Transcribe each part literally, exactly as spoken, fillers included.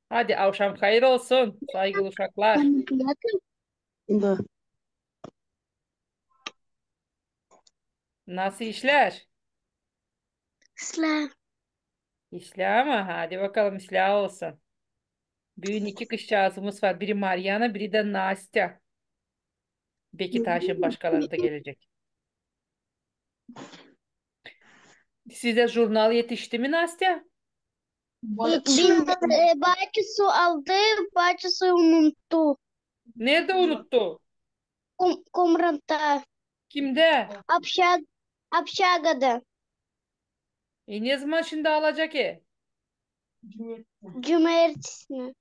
Hadi, avşam hayır olsun, saygılı uşaklar. Da. Nasıl işlär? İslää. İslää mi? Hadi bakalım, islää olsun. Büün iki kızçaazımız var. Biri Mariana, biri dä Nastya. Beki taa şindi başkaları da gelecek. Sizä jurnal etişti mi, Nastya? Yetişmedi. E, bacısı aldı, bacısı unuttu. Neredä unuttu? Kom- komnatta. Kimdä? Общаг- общагада. E, ne zaman şindi alacek e? Cumartesi.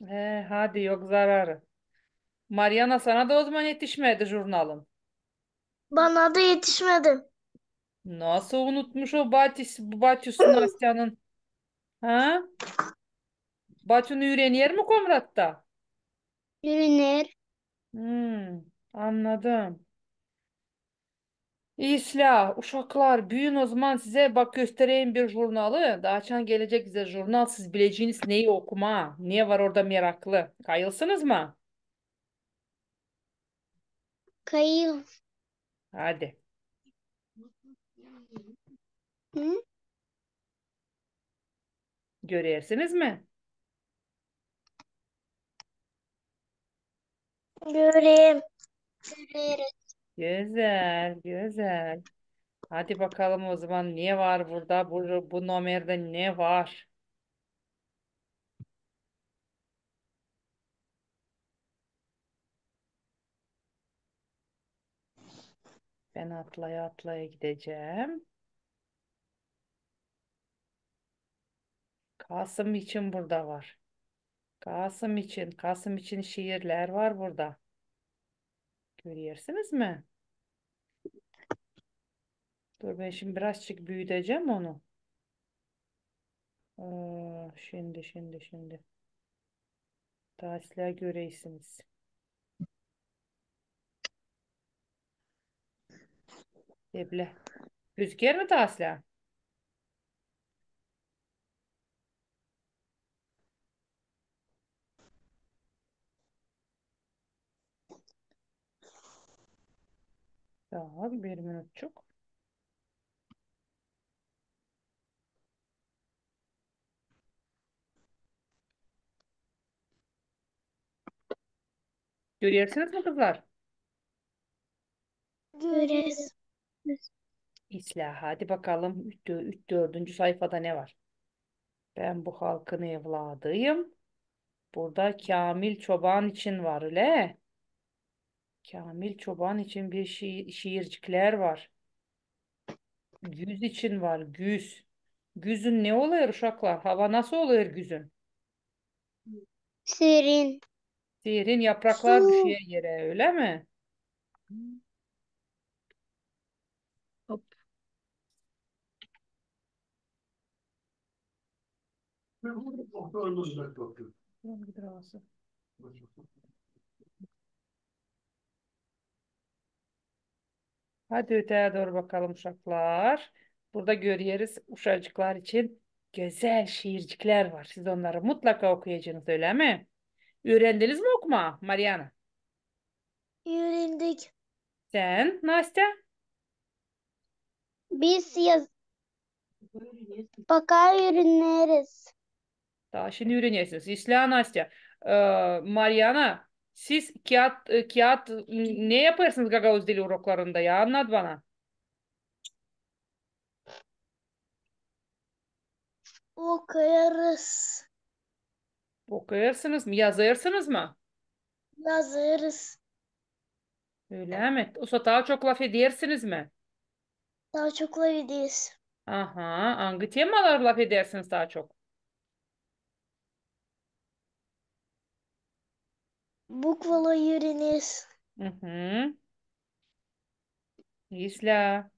He, hadi, yok zararı. Mariana, sana da o zaman etişmedi jurnalın. Bana da etişmedi. Nasıl unutmuş o batis, batyusu Nastyanın? Ha? Batyun üürener mi komnatta? Üürener. Hmm, annadım. İslää, uşaklar, büün o zaman sizä bak göstereyim bir jurnalı. Taa açan gelecek bizä jurnal, siz bileceniz neyi okumaa, ne var orada meraklı. Kayılsınız mı? Kayıl. Hadi. Hı? Görersiniz mi? Göreyim. Göreriz. Gözäl, gözäl. Hadi bakalım o zaman ne var burada? Bu, bu nomerdä ne var? Bän atlaya-atlaya gidecäm. Kasım için burada var. Kasım için, Kasım için şiirlär var burada. Görersiniz mi? Dur, bän şindi birazçık büüdecäm onu. Ee, şindi, şindi, şindi. Taa islää görersiniz. Eblä. Gözüker mi taa islää? Tamam, bir minutçuk. Görersiniz mi, kızlar? Göreriz. İslää, hadi bakalım, üç, dö-, üç, dördüncü sayfada ne var? Bän bu halkın evladıyım. Burada Kamil Çoban için var, ölä? Kamil Çoban için bir şi-, şiirciklär var. Güz için var, güz. Güzün ne olêr, uşaklar? Hava nasıl olêr güzün? Serin. Serin, yapraklar düşer erä, ölä mi? Hop. Hadi öteyä dooru bakalım, uşaklar. Burada göreriz, uşacıklar için gözäl şiirciklär var. Siz onnarı mutlaka okuyacenız, ölä mi? Üürendiniz mi okumaa, Mariana? Üürendik. Sän, Nastya? Biz yaz-, пока üüreneriz. Taa şindi üürenersiniz. İslää, Nastya. Ee, Mariana, siz kiyat, e, kiyat, m, ne yapêrsınız gagauz dili uroklarında, ya? Annat bana. Okuyêrız. Okuyêrsınız mı? Yazêrsınız mı? Yazêrız. Ölä mi? Osa taa çok lafedersiniz mi? Taa çok lafederiz. Aha, angı temalar lafedersiniz taa çok? Bukvaları üüreneriz. Mhm. İslää.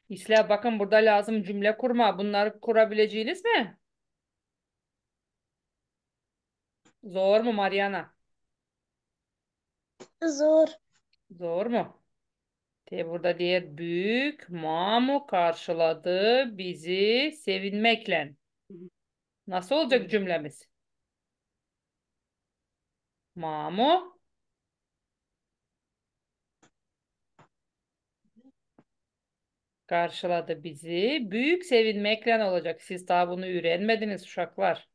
İslää, bakın, burada lääzım cümlä kurmaa. Bunnarı kurabileceniz mi? Zor mu, Mariana? Zor. Zor mu? Te burada deer, büük mamu karşıladı bizi sevinmeklän. Nasıl olacak cümlemiz? Mamu karşıladı bizi. Büük sevinmeklän olacak. Siz taa bunu üürenmediniz, uşaklar.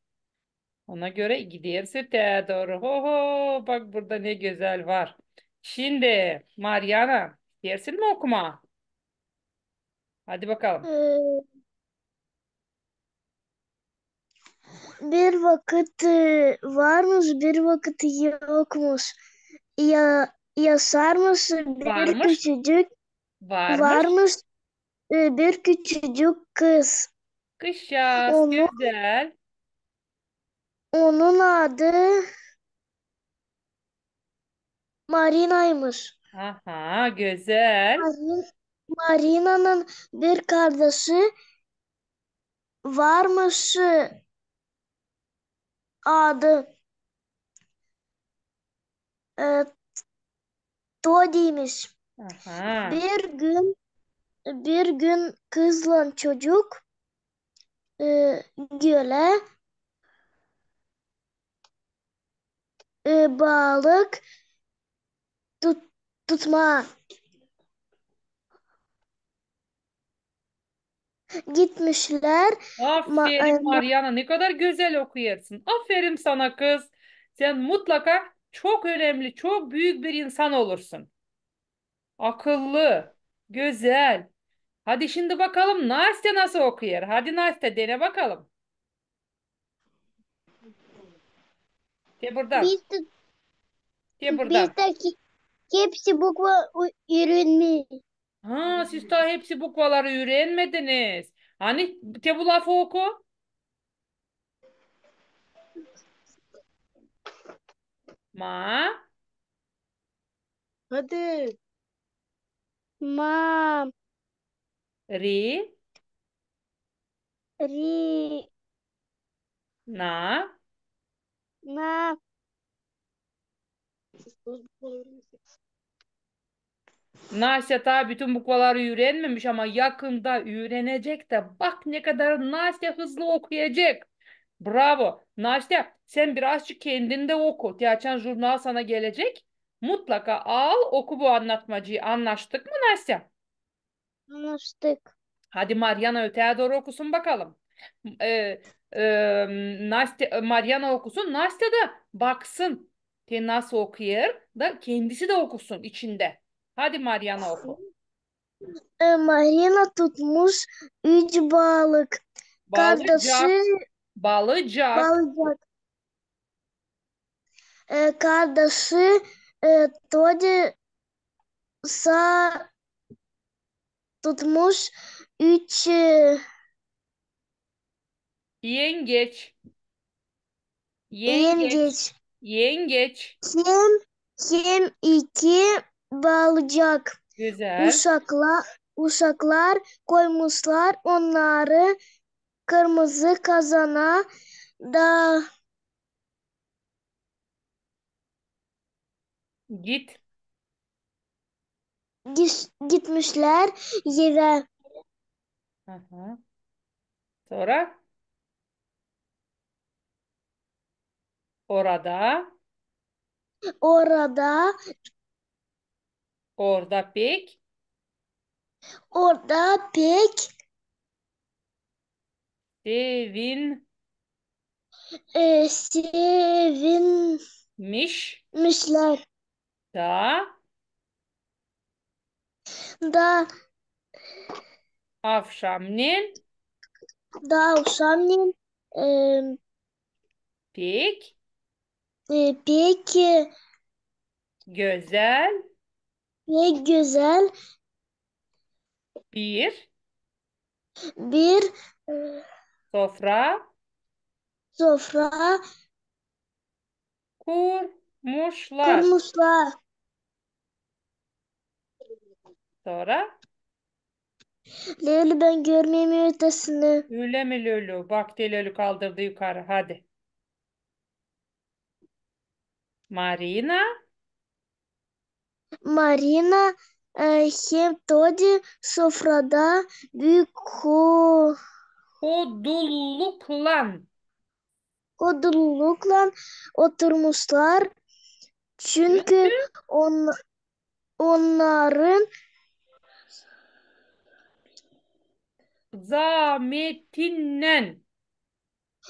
Ona görä gideriz öteyä dooru. Ho ho, bak burada ne gözäl var. Şindi, Mariana, isteersin mi okumaa? Hadi bakalım. Ee, bir vakıt, e, varmış, bir vakıt yokmuş. Ya, yaşarmış bir küçücük, varmış, e, bir küçücük kız. Kızçaaz, gözäl. Onun adı Marinaymış. Aha, gözäl. Marin-, Marinanın bir kardaşı varmış, adı, e, Todiymiş. Aha. Bir gün, bir gün kızlan çocuk, e, gölä, e, balık tut-, tutmaa gitmişlär. Aferin, Mariana, ne kadar gözäl okuyêrsın. Aferin sana, kız. Sän mutlaka çok önemli, çok büük bir insan olursun. Akıllı, gözäl. Hadi şindi bakalım Nastya nasıl okuyêr. Hadi Nastya, dene bakalım. Te burada. Biz de, te burada. Biz de ki-, hepsi bukva ü-, üürenmedik. Ha, siz taa hepsi bukvaları üürenmediniz. Ani te bu lafı oku. Ma. Hadi. Ma. Ri. Ri. Na. Na. Nastya taa bütün bukvaları üürenmemiş, ama yakında üürenecek dä. Bak, ne kadar Nastya hızlı okuyacek. Bravo. Nastya, sän birazçık kendin dä oku. Te açan jurnal sana gelecek, mutlaka al, oku bu annatmacıyı. Annaştık mı, Nastya? Annaştık. Hadi Mariana öteyä dooru okusun bakalım. E, e, Nastya, Mariana okusun, Nastya da baksın. Te nasıl okuyêr da kendisi dä okusun içindä. Hadi Mariana oku. E, Marina tutmuş üç balık. Balıcak. Kardaşı balıcak. Balıcak. E, kardaşı, e, Todi sa tutmuş üç, e, yengeç. Yengeç. Yengeç. Yengeç. Hem, hem iki balıcak. Gözäl. Uşakla-, uşaklar koymuşlar onnarı kırmızı kazana da git- gitmişlär evä. Aha. Sora? Orada. Orada. Orada pek. Orada pek. Sevin- e, sevin- miş. Mişlär. Da. Da. Avşamnen. Da avşamnen, e, pek. E, pek, e, gözäl. Pek gözäl. Bir. Bir, e, sofra. Sofra. Kurmuşlar. Kurmuşlar. Sora? Lölü, bän görmeerim ötesini. Ölä mi, Lölü? Bak, te Lölü kaldırdı yukarı. Hadi. Marina. Marina, e, hem Todi sofrada büük ho-, hodulluklan. odunluklan oturmuşlar. Çünkü on-, onnarın zametindän.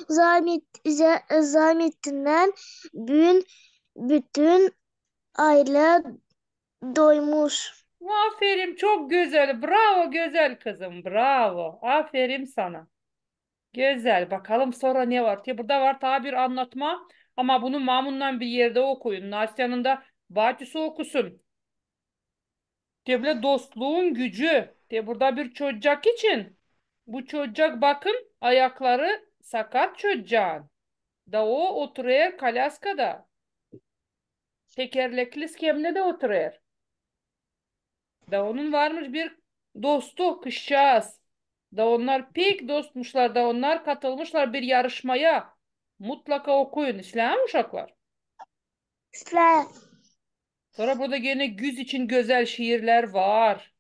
Zamet-, za-, zametindän büün bütün aylä doymuş. Aferin, çok gözäl. Bravo, gözäl kızım, bravo. Aferin sana. Gözäl. Bakalım sora ne var? Te burada var taa bir annatma. Ama bunu mamunnan bir erdä okuyun. Nastyanın da batisi okusun. Te bölä dostluun gücü. Te burada bir çocak için. Bu çocak, bakın, ayakları sakat çocuun. Da o oturêr kolyaskada. Tekerlekli skemnedä oturêr. Da onun varmış bir dostu, kızçaaz. Da onnar pek dostmuşlar, da onnar katılmışlar bir yarışmaya. Mutlaka okuyun. İslää mi, uşaklar? İslää. Sora burada genä güz için gözäl şiirlär var.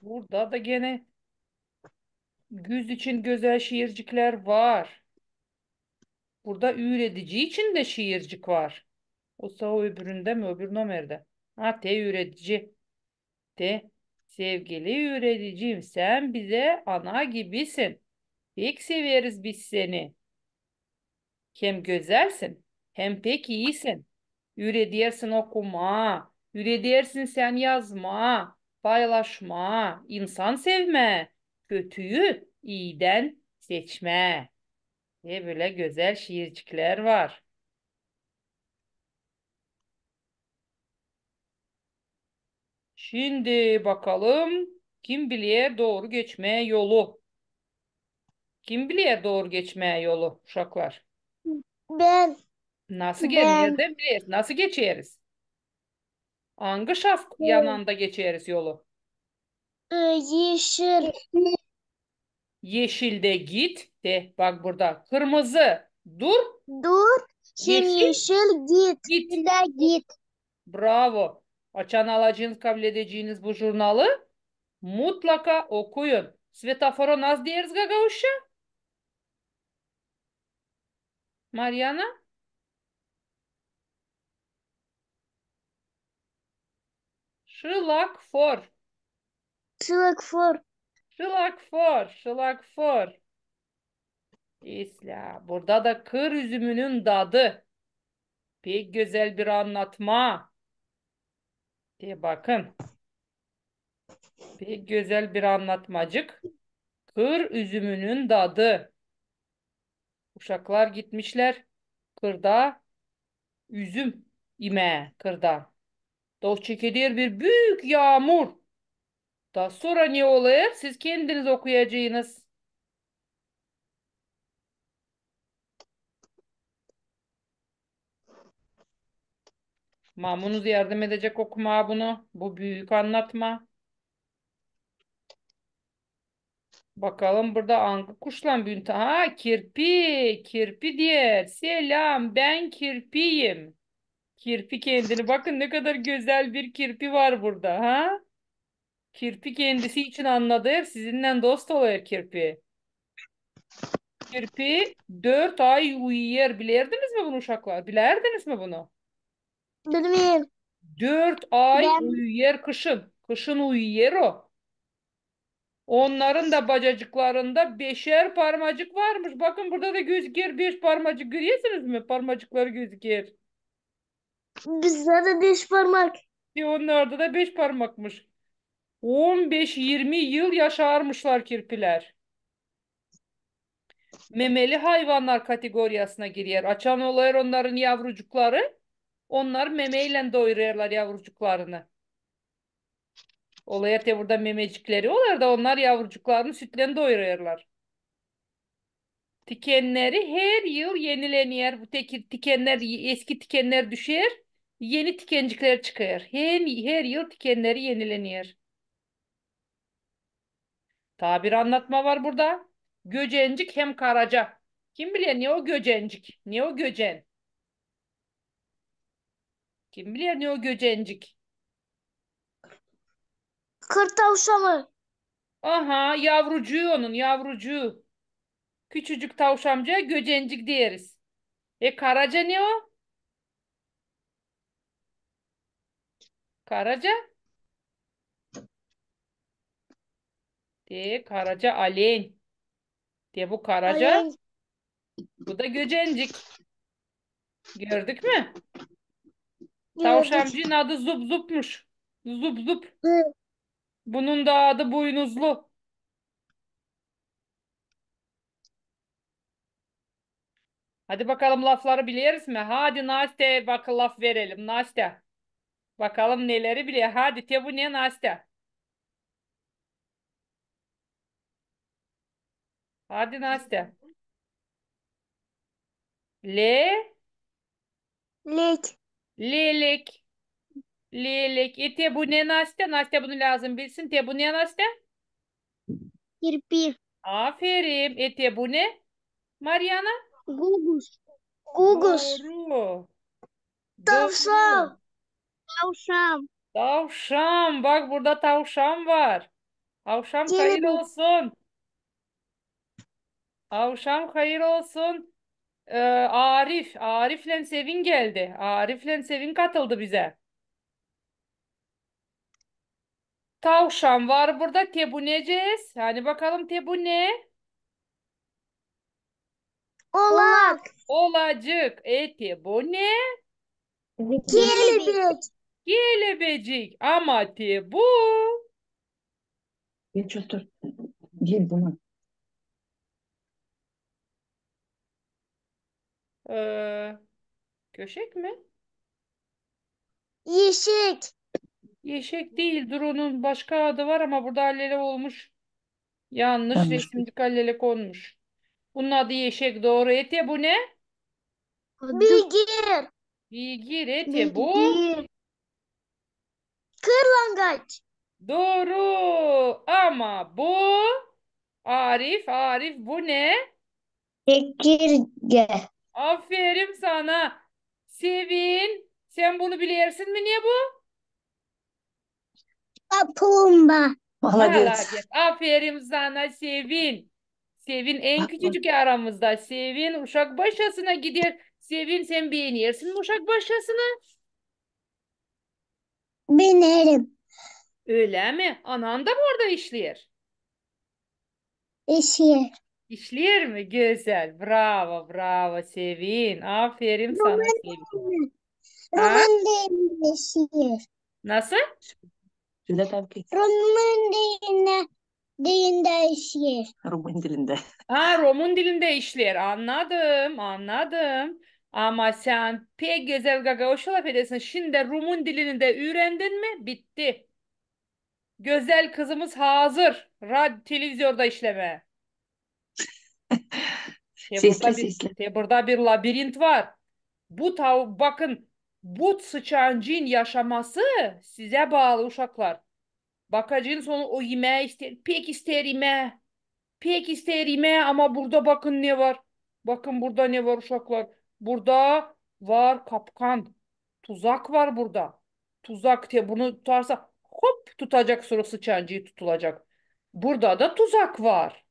Burada da genä güz için gözäl şiirciklär var. Burada üüredici için dä şiircik var. Osa o öbüründä mi, öbür nomerdä? Ha, te üüredici. Te, sevgili üüredicim, sän bizä ana gibisin. Pek severiz biz seni. Hem gözälsin, hem pek iisin. Üüredersin okumaa, üüredersin sän yazmaa, paylaşmaa, insan sevmää, kötüyü iidän seçmää. Ve bölä gözäl şiirciklär var. Şindi bakalım, kim biler dooru geçmää yolu? Kim biler dooru geçmää yolu, uşaklar? Bän. Nasıl geç-, neredän bilersin? Nasıl geçeriz? Angı şaf yanında geçeriz yolu? E, eşil. Eşildä git. De, bak burada. Kırmızı. Dur. Dur. Hem eşil git. Git. Eşildä git. Bravo. Açan alacınız, kabledeciniz bu jurnalı, mutlaka okuyun. Svetofora nasıl deeriz gagauzça? Mariana? Şılakfor. Şılakfor. Şılakfor, şılakfor. İslää. Burada da kır üzümünün dadı. Pek gözäl bir annatma. De bakın. Pek gözäl bir annatmacık. Kır üzümünün dadı. Uşaklar gitmişlär kırda üzüm imää kırda. Da o çekeder bir büük yaamur. Da sora ne olêr, siz kendiniz okuyacınız. Mamunuz yardım edecek okumaa bunu. Bu büük annatma. Bakalım burada angı kuşlan büün ta-, ha, kirpi, kirpi deer. Selam, bän kirpiyim. Kirpi kendini, bakın ne kadar gözäl bir kirpi var burada, ha? Kirpi kendisi için annadêr, sizinnän dost olêr kirpi. Kirpi dört ay uyuyêr. Bilerdiniz mi bunu, uşaklar? Bilerdiniz mi bunu? Bilmeerim. Dört ay uyuyêr kışın. Kışın uyuyêr o. Onnarın da bacacıklarında beşer parmacık varmış. Bakın, burada da gözüker beş parmacık. Görersiniz mi? Parmacıkları gözüker. Bizdä dä beş parmak. E, onnarda da beş parmakmış. On beş irmi yıl yaşarmışlar kirpilär. Memeli hayvannar kategoriyasına girer. Açan olêr onnarın yavrucukları, onnar memeylän doyurêrlar yavrucuklarını. Olêr te burada memecikleri olêr da, onnar yavrucuklarını sütlän doyurêrlar. Tikenneri her yıl enileniyer. Bu tek-, tikenner, eski tikenner düşer, eni tikencikler çıkêr. Her, her yıl tikenneri enileniyer. Taa bir annatma var burada. Göcencik hem karaca. Kim biler, ne o göcencik? Ne o göcen? Kim biler, ne o göcencik? Kır tavşanı. Aha, yavrucuu onun, yavrucuu. Küçücük tavşancığa göcencik deeriz. E, karaca ne o? Karaca? De, karaca alen. De bu karaca. Alen. Bu da göcencik. Gördük mü? Gördük. Tavşancıın adı Zup Zupmuş. Zup Zup. Hı. Bunun da adı Buynuzlu. Hadi bakalım, lafları bileriz mi? Hadi Nastya, bak, laf verelim. Nastya. Bakalım neleri biliyor. Hadi, te bu ne, Nastya? Hadi, Nastya. Le? Lek. Lelek. Lelek. E, te bu ne, Nastya? Nastya bunu lääzım bilsin. Te bu ne, Nastya? Kirpi. Aferin. E, te bu ne, Mariana? Gugus. Gugus. Dooru. Tavşan. Dooru. Tavşan. Tavşan. Bak, burada tavşan var. Avşam hayır olsun. Avşam hayır olsun. Ee, Arif. Ariflän Sevin geldi. Ariflän Sevin katıldı bizä. Tavşan var burada. Te bu necez? Hadi bakalım, te bu ne? Olak. Olacık. E, te bu ne? Kelebek. Kelebecik. Ama te bu? Geç otur. Gel buna. Ee, köşek mi? Eşek. Eşek diil. Dur, onun başka adı var, ama burada alelä olmuş. Yanlış. Yanlış. Resimcik alelä konmuş. Bunun adı eşek, dooru. E, te bu ne? Beygir. Beygir. E, te bu? Beygir. Kırlangaç. Dooru. Ama bu, Arif, Arif, bu ne? Çekirge. Aferin sana. Sevin, sän bunu bilersin mi, ne bu? Kaplumbağa. Malades. Malades. Aferin sana, Sevin. Sevin en küçücük aramızda. Sevin uşak başçasına gider. Sevin, sän beenersin mi uşak başçasını? Beenerim. Ölä mi? Anan da mı orada işleer? İşleer. İşleer mi? Gözäl. Bravo, bravo, Sevin. Aferin sana, Sevin. Rumun dilindä. Ha? Rumun dilindä işleer. Nasıl? Sölä tabii. Rumun dilindä, dilindä işleer. Rumun dilindä. Ha, rumun dilindä işleer. Annadım, annadım. Ama sän pek gözäl gagauzça lafedersin. Şindi rumun dilini dä üürendin mi, bitti. Gözäl kızımız hazır rad-, televizorda işlemää. Te burada bir, te burada bir labirent var. Bu tav-, bakın, bu sıçancıın yaşaması sizä baalı, uşaklar. Bakacan, sonu o imää isteer, pek isteer imää. Pek isteer imää, ama burada bakın ne var. Bakın burada ne var, uşaklar. Burada var kapkan. Tuzak var burada. Tuzak, te bunu tutarsa, hop, tutacak, sora sıçancıı tutulacak. Burada da tuzak var.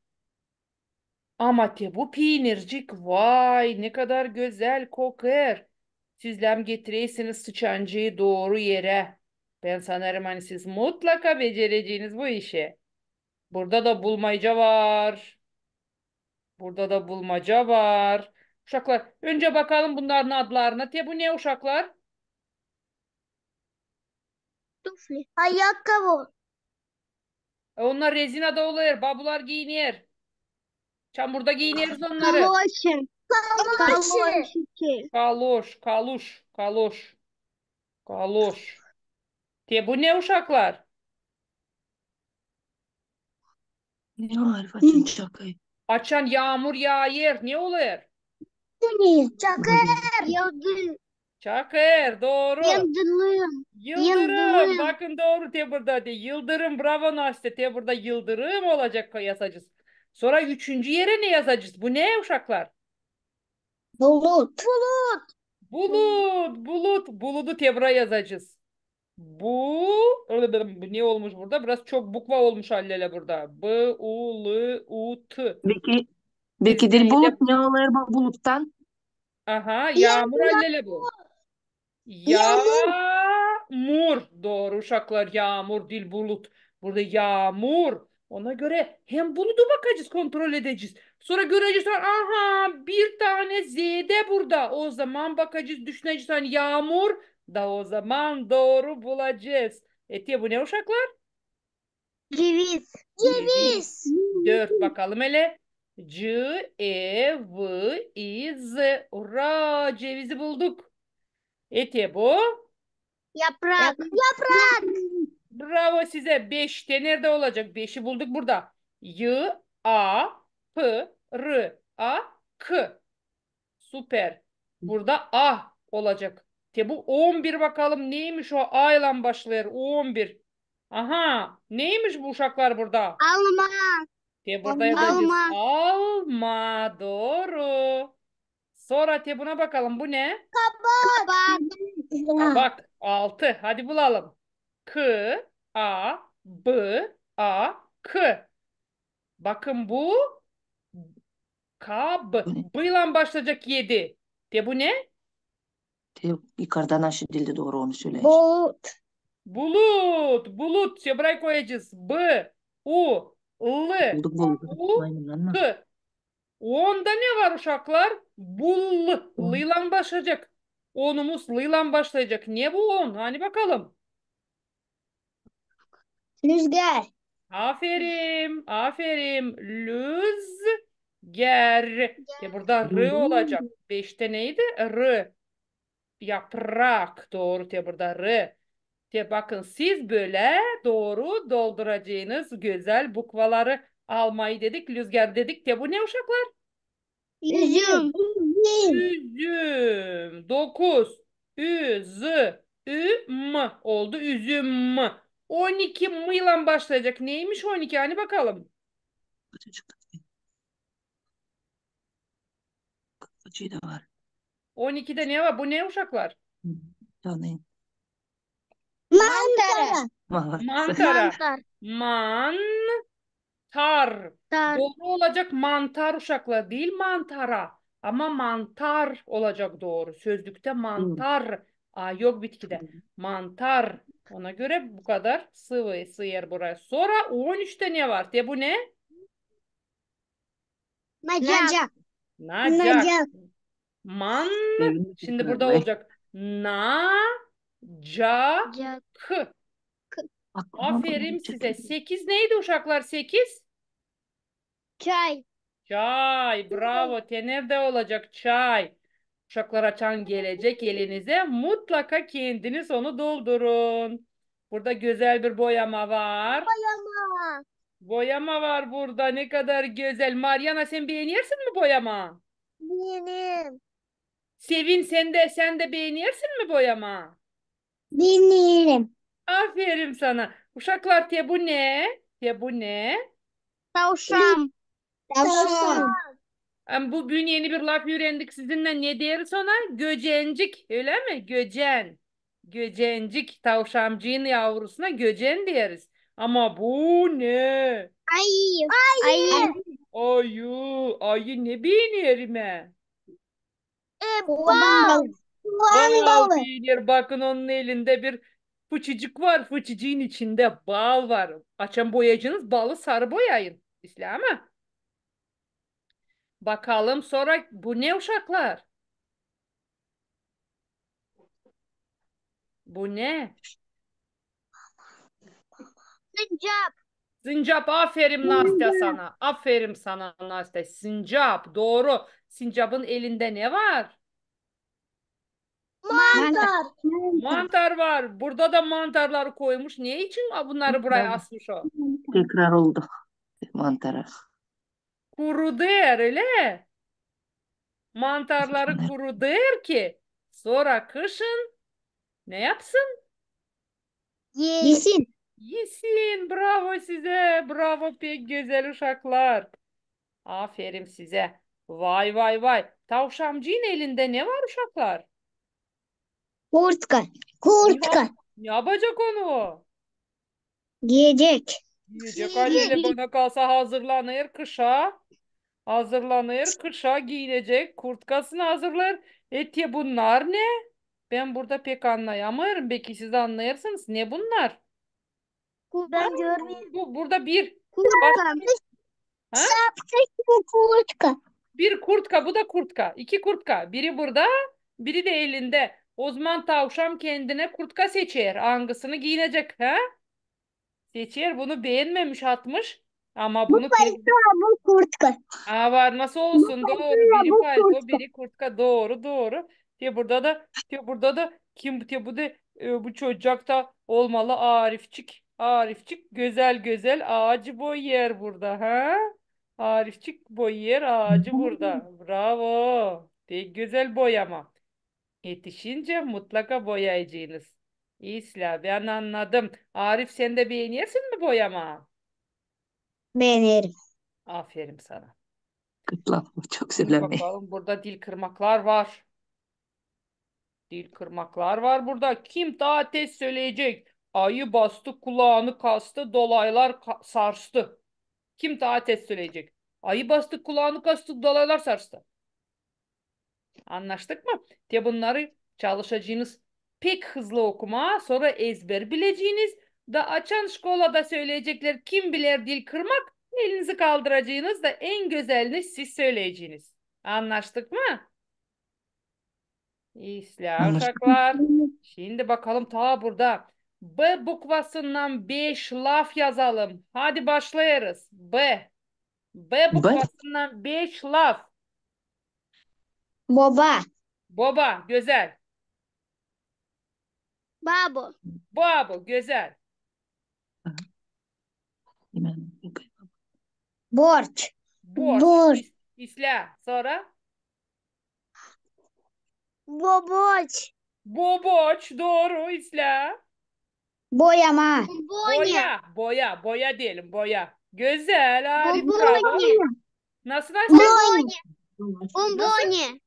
Ama te bu piinircik, vay, ne kadar gözäl kokêr. Siz lääzım getireysiniz sıçancıı dooru erä. Bän sanêrım, ani siz mutlaka becereceniz bu işi. Burada da bulmaca var. Burada da bulmaca var. Uşaklar, öncä bakalım bunnarın adlarına. Te bu ne, uşaklar? Туфли. Ayakkabı. E, onnar rezinada olêr, babular giiner. Çamurda giineriz onnarı. Kaloşi. Kaloşi. Kaloş, kaluş, kaloş. Kaloş. Te bu ne, uşaklar? Ne var, açan çakêr? Açan yaamur yaayêr, ne olêr? Çakêr. Yıldır-, Çakêr, dooru. Yıldırım. Yıldırım. Yıldırım. Bakın, dooru, te burada de. Yıldırım, bravo, Nastya, te burada yıldırım olacek, yazacez. Sora üçüncü erä ne yazacez? Bu ne, uşaklar? Bulut. Bulut. Bulut, bulut. Buludu te bura yazacez. Bu, bu ne olmuş burada? Biraz çok bukva olmuş haliyle burada. B, U, L, U, T. Beki, beki diil bulut, ne olêr bu buluttan? Aha, yaamur haliyle bu. Yaamur. Dooru, uşaklar, yaamur diil bulut. Burada yaamur. Ona görä hem buludu bakacez, kontrol edecez. Sora görecez, aha, bir tanä Z dä burada. O zaman bakacez, düşünecez, ani yaamur, da o zaman dooru bulacez. E te bu ne, uşaklar? Ceviz. Ceviz. Dört, bakalım ölä. C, E, V, I, Z. Ura, cevizi bulduk. E te bu? Yaprak. Yaprak. Bravo sizä. Beştä neredä olacak? Beşi bulduk burada. Y, A, P, R, A, K. Super. Burada A olacak. Te bu on bir, bakalım neymiş o A ile başlêêr. On bir. Aha. Neymiş bu, uşaklar, burada? Alma. Te burada yazacez. Alma. Alma. Dooru. Sora te buna bakalım. Bu ne? Kabak. Kabak. Altı. Hadi bulalım. K, A, B, A, K. Bakın bu. K, B. B ile başlayacak yedi. Te bu ne? Te yukarıda naşı dildi, dooru onu söleyin. Bulut. Bulut. Bulut. Te burayı koyacez. B, U, L, Bulduk, bulduk. U, K. Onda ne var, uşaklar? Bul. L ile başlayacak. Onumuz L ile başlayacak. Ne bu on? Hani bakalım. Lüzgar. Aferin, aferin. Lüzgär. Te burada R olacak. Beştä neydi? R. Yaprak. Dooru, te burada R. Te bakın, siz bölä dooru dolduracênız gözäl bukvaları. Almayı dedik, lüzgär dedik. Te bu ne, uşaklar? Üzüm. Üzüm. Dokuz. Ü, Z, Ü, M. Oldu üzüm. On iki M ile başlayacak. Neymiş on iki? Hani bakalım. Kafacık da var. On ikidä ne var? Bu ne, uşaklar? Tanıyın. Mantara. Mantara. Mantara. Mantar. Mantar. Tar. Dooru olacak mantar, uşaklar, diil mantara. Ama mantar olacak dooru. Sözlüktä mantar. A yok bitkidä. Mantar. Ona görä bu kadar sıvı sığêr buraya. Sora on üçtä ne var? Te bu ne? Nacak. Nacak. Man. Şindi burada olacak. Na, ca, k. Aferin sizä. Sekiz neydi, uşaklar? Sekiz? Çay. Çay. Bravo. Te neredä olacak çay? Uşaklar, açan gelecek elinizä, mutlaka kendiniz onu doldurun. Burada gözäl bir boyama var. Boyama. Boyama var burada. Ne kadar gözäl. Mariana, sen beenersin mi boyama? Beenerim. Sevin, sen dä, sen dä beenersin mi boyama? Beenerim. Aferin sana. Uşaklar, te bu ne? Te bu ne? Tavşan. Tavşan. Ama bu gün eni bir laf üürendik sizinnän. Ne deeriz ona? Göcencik, ölä mi? Göcen. Göcencik. Tavşamcıın yavrusuna göcen deeriz. Ama bu ne? Ayı. Ayı. Ayı. Ayı ne beenerim, e? E, bal. Soğan balı. Beener. Bakın, onun elindä bir fıçıcık var. Fıçıcıın içindä bal var. Açan boyayacınız, balı sarı boyayın. İslää mi? Bakalım sora, bu ne, uşaklar? Bu ne? Sincap. Sincap, aferin Nastya sana. Aferin sana, Nastya. Sincap, dooru. Sincabın elindä ne var? Mantar. Mantar var. Burada da mantarları koymuş. Ne için bunnarı buraya asmış o? Tekrar oldu. Mantara. Kurudêr, ölä? Mantarları kurudêr ki, sora kışın ne yapsın? Yesin. Yesin. Bravo sizä. Bravo, pek gözäl, uşaklar. Aferin sizä. Vay, vay, vay. Tavşamcıın elindä ne var, uşaklar? Kurtka. Kurtka. Ne yapacek onu o? Giyecek. Giyecek. Giyecek. Haliyle, bana kalsa, hazırlanêr kışa. Hazırlanêr kışa, giyinecek. Kurtkasını hazırlêêr. E, te bunnar ne? Bän burada pek annayamêêrım. Beki siz annêêrsınız. Ne bunnar? Kurtka. Bän görmeerim. Bu, burada bir. Kurtka. Ha? Şapka, kurtka. Bir kurtka, bu da kurtka. İki kurtka. Biri burada, biri dä elindä. Ozaman tavşan kendinä kurtka seçer. Angısını giyinecek, ha? Seçer, bunu beenmemiş, atmış. Ama bunu... Bu palto, bu kurtka. Aa, var, nasıl olsun? Bu palto, biri bu palto, kurtka, biri kurtka. Dooru, dooru. Te burada da, te burada da kim, te bu da, e, bu çocuk da olmalı Arifçik. Arifçik gözäl-gözäl aacı boyêr burada, ha? Arifçik boyêr aacı burada. Bravo. Pek gözäl boyama. Etişincä mutlaka boyaycınız. İslää, bän annadım. Arif, sän dä beenersin mi boyamaa? Beenerim. Aferin sana. Kutla, çok sevindim. Bakalım, burada dil kırmaklar var. Dil kırmaklar var burada. Kim taa tez söleyecek? Ayı bastı, kulaanı kastı, dolaylar ka-, sarstı. Kim taa tez söleyecek? Ayı bastı, kulaanı kastı, dolaylar sarstı. Annaştık mı? Te bunnarı çalışacınız pek hızlı okumaa, sora ezber bileciniz. Da açan şkolada söleyeceklär, kim biler dil kırmak, elinizi kaldıracınız da en gözälini siz söleyeciniz. Annaştık mı? İslää, uşaklar. Şindi bakalım, taa burada B bukvasından beş laf yazalım. Hadi başlêêrız. B. B bukvasından beş laf. Boba. Boba, gözäl. Babo. Babo, gözäl. Borç. Borç. Borç. İs-, İslää. Sora? Boboç. Boboç, dooru, İslää. Boyama. Boya. Boya, boya, boya deyelim, boya. Gözäl, harika. Bombone. Nasıl, nasıl? Bombone. Bombone.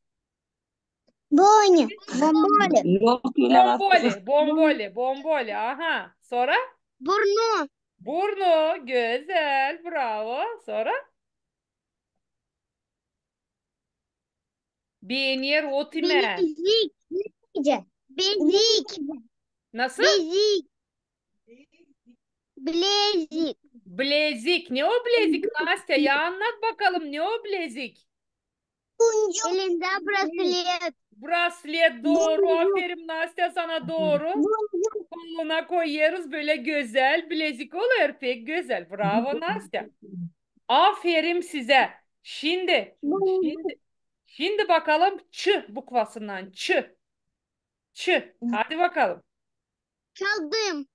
Bombole. Bombole, bombole, bombole. Aha. Sora? Burnu. Burnu. Gözäl, bravo. Sora? Beener, otimä. Bezik. Bezik. Nasıl? Bezik. Bilezik. Bilezik. Ne o bilezik, Nastya? Ya annat bakalım, ne o bilezik? Elindä braslet. Braslet, dooru. Aferin, Nastya, sana, dooru. Koluna koyêrız, bölä gözäl bilezik olêr, pek gözäl. Bravo, Nastya. Aferin sizä. Şindi, şindi, şindi bakalım Ç bukvasından. Ç. Ç. Hadi bakalım. Çaldım.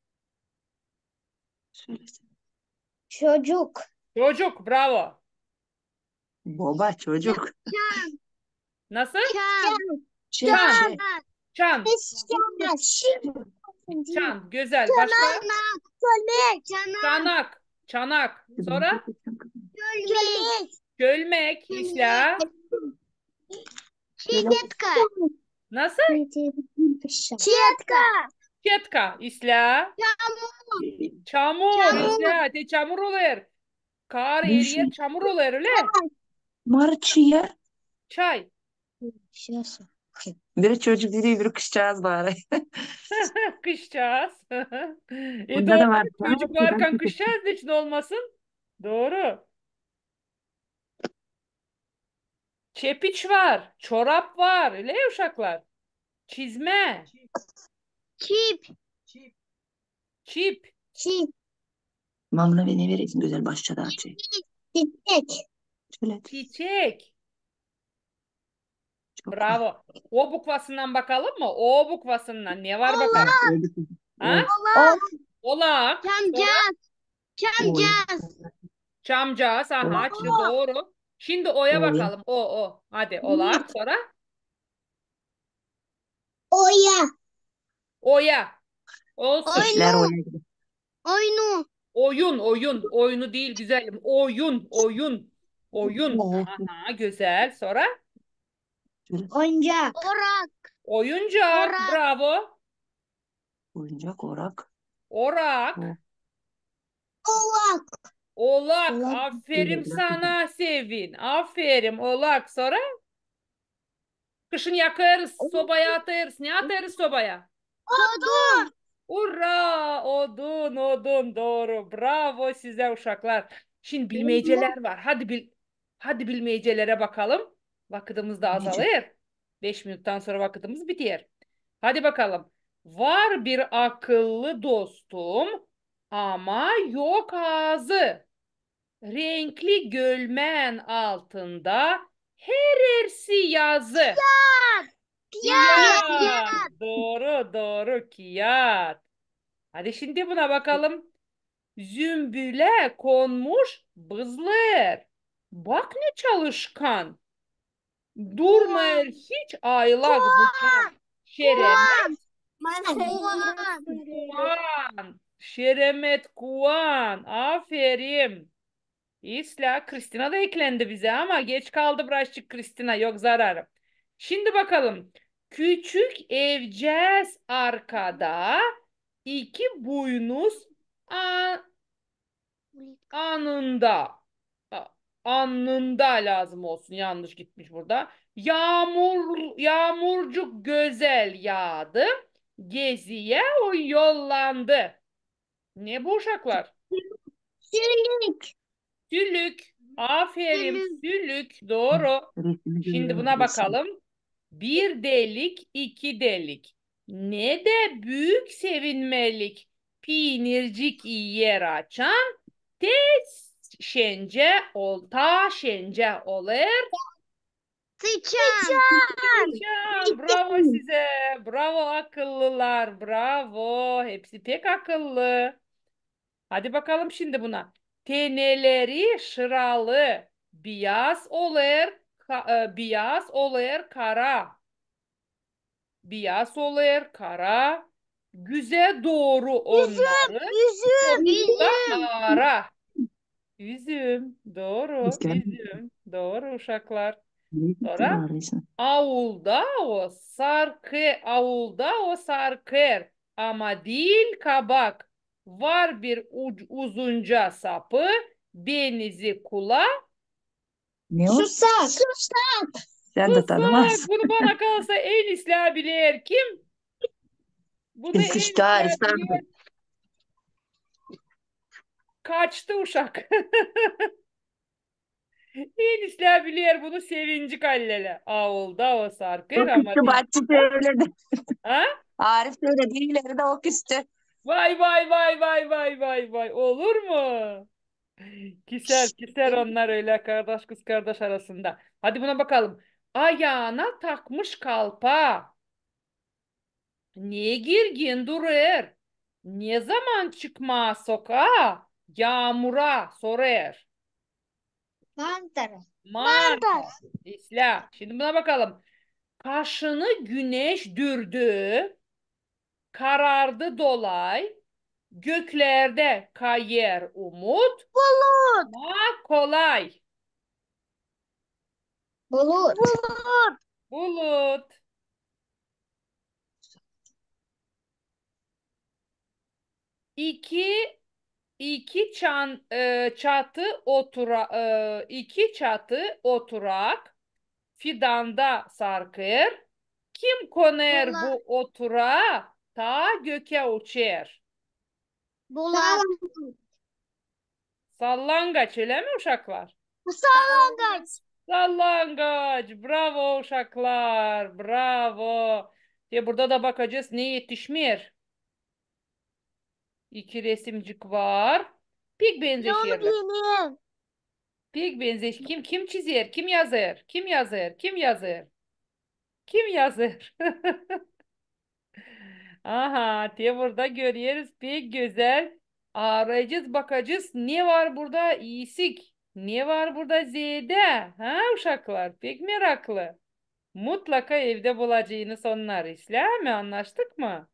Çocuk. Çocuk, bravo. Boba, çocuk. Çan. Nasıl? Çan. Çan. Çan. Çan. Çan, gözäl. Başka? Çanak. Çölmek. Çanak. Çanak. Sora? Çölmek. Çölmek, İslää. Щетка. Nasıl? Щетка. Щетка, İslää. Çamur. Çamur, İslää. Te çamur olêr. Kar eriyer, çamur olêr, ölä? Marçıya. Çay. Bir çocuk diil, bir kızçaaz var. Kızçaaz. E, bunda da dooru, var. Çocuk varkan kızçaaz neçin olmasın? Dooru. Çepiç var, çorap var, ölä, uşaklar? Çizmä. Çip. Çip. Çip. Çip. Mamına ne veresin gözäl başçada şey? Çiçek. Şölä. Çiçek. Bravo. O bukvasından bakalım mı? O bukvasından ne var bakalım? Ha? Olak. Olak. Çamcaaz. Çamcaaz. Çamcaaz. Aha, Ç, dooru. Şindi O'ya bakalım. O, O. Hadi, olak. Sora? Oya. Oya. Olsun. Oyun. Oyun. Oyun, oyun. Oyunu diil, güzelim. Oyun, oyun. Oyun. Aha, gözäl. Sora? Oyuncak. Orak. Oyuncak. Orak. Bravo. Oyuncak, orak. Orak. O- Olak. Olak. Olak. Aferin sana, Sevin. Aferin. Olak. Sora? Kışın yakêrız, sobaya atêrız. Ne atêrız sobaya? Odun. Ura! Odun, odun. Dooru. Bravo sizä, uşaklar. Şindi bilmeycelär var. Hadi bil-, hadi bilmeycelerä bakalım. Vakıdımız da azalêr. Beş minuttan sora vakıdımız biter. Hadi bakalım. Var bir akıllı dostum, ama yok aazı. Renkli gölmän altında herersi yazı. Kiyat. Kiyat. Dooru, dooru, kiyat. Hadi şindi buna bakalım. Zümbüle konmuş bızlêêr. Bak ne çalışkan. Durmêêr hiç aylak duman. Şeremet. Kuan. Şeremet Kuan. Aferin. İslää, Kristina da eklendi bizä, ama geç kaldı birazçık Kristina, yok zararı. Şindi bakalım. Küçük evcääz arkada iki buynuz a-, anında. A-, alnında lääzım olsun, yannış gitmiş burada. Yaamur, yaamurcuk gözäl yaadı, geziyä o yollandı. Ne bu, uşaklar? Sülük. Sülük. Aferin, sülük. Sülük. Dooru. Şindi buna bakalım. Bir delik, iki delik. Ne dä büük sevinmelik. Piinircik iyer açan, te şencä ol-, ta şencä olêr. Sıçan. Sıçan. Bravo sizä. Bravo, akıllılar. Bravo. Hepsi pek akıllı. Hadi bakalım şindi buna. Teneleri şıralı, biyaz olêr, ka-, e, biyaz olêr kara. Biyaz olêr kara. Güzä dooru onnarı. Üzüm, üzüm. Ara. Üzüm. Dooru. Üzüm. Dooru, uşaklar. Sora aulda o sarkêr, aulda o sarkêr, ama diil kabak. Var bir uc-, uzunca sapı, benizi kula. Ne o? Susak. Susak. Sän dä tanımêêrsın. Bunu bana kalsa en islää biler kim? Bunu en islää biler. Kaçtı uşak. En islää biler bunu Sevinci Kalleli. Aulda o sarkêr, ama diil. O küstü, Arif söledi. Ha? Arif söledi, ileri dä o küstü. Vay, vay, vay. Olur mu? Küser, küser onnar ölä kardaş, kız kardaş arasında. Hadi buna bakalım. Ayaana takmış kalpaa. Ne girgin durêr. Ne zaman çıkmaa sokaa, yaamura sorêr. Mantar. Mantar. Mantar. İslää. Şindi buna bakalım. Kaşını güneş dürdü, karardı dolay, göklerdä kayêr umut. Bulut. Maa kolay. Bulut. Bulut. Bulut. İki, iki çan-, e, çatı otura-, e, iki çatı oturak fidanda sarkêr. Kim konêr bu oturaa, taa gökä uçêr? Bulut. Sallangaç, ölä mi, uşaklar? Sallangaç. Sallangaç. Bravo, uşaklar, bravo. Te burada da bakacez, ne etişmeer. İki resimcik var. Pek benzeşerlär. Pek benzeş. Kim, kim çizer? Kim yazêr? Kim yazêr? Kim yazêr? Kim yazêr? Aha, te burada göreriz pek gözäl. Aarayacez, bakacez, ne var burada iisik, ne var burada zeedä. Ha, uşaklar, pek meraklı. Mutlaka evdä bulacênız onnarı. İslää mi, annaştık mı?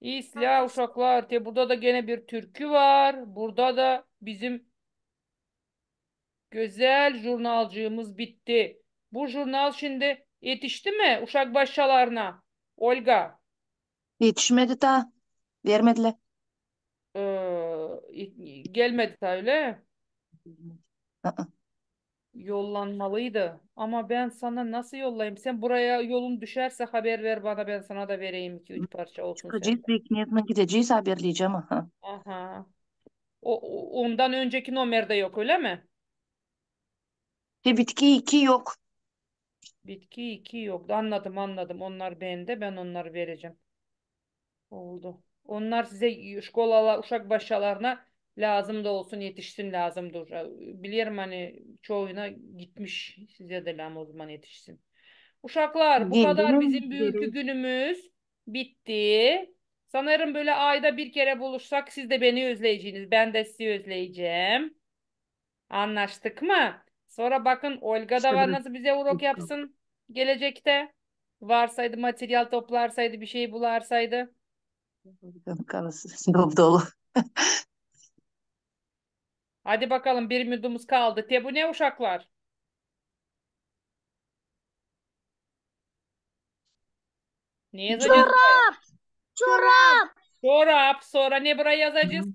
İslää, uşaklar, te burada da genä bir türkü var. Burada da bizim gözäl jurnalcıımız bitti. Bu jurnal şindi etişti mi uşak başçalarına, Olga? Etişmedi taa. Vermedilär. Ee, gelmedi taa, ölä? Aa. Yollanmalıydı. Ama bän sana nasıl yollayım? Sän buraya yolun düşärsä, haber ver bana, bän sana da vereyim iki-üç parça olsun sendä. Çıkacez, beklemää gidecez, haberleyecäm, aha. Aha. O, o- ondan önceki nomerdä yok, ölä mi? Te bitki iki yok. Bitki iki yok. Annadım, annadım. Onnar bendä, bän onnarı verecäm. Oldu. Onnar sizä şkolalar, uşak başçalarına lääzım da olsun, etişsin lääzım da. Bilerim, ani çoyuna gitmiş, sizä dä lääzım o zaman etişsin. Uşaklar, bu kadar bizim büünkü günümüz bitti. Sanêrım, bölä ayda bir kerä buluşsak, siz dä beni özleyeceniz, bän dä sizi özleyecäm. Annaştık mı? Sora bakın, Olga da var, nasıl bizä urok yapsın gelecektä. Varsaydı, material toplarsaydı, bir şey bularsaydı. Kafası dolu dolu. Hadi bakalım, bir minutumuz kaldı. Te bu ne, uşaklar? Ne yazacez? Çorap. Çorap. Çorap. Sora ne buraya yazacez?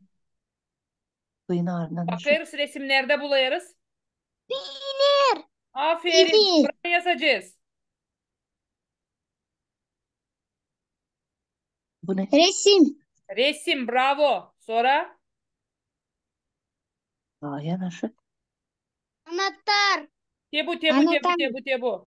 Suyun ardından. Bakêrız, resimnerdä bulêrız. Peynir. Aferin. İdi. Buraya yazacez. Bu ne? Resim. Resim, bravo. Sora? Aa, yanaşı. Anahtar. Te bu, te bu, te bu, Anahtar. Te bu, te bu.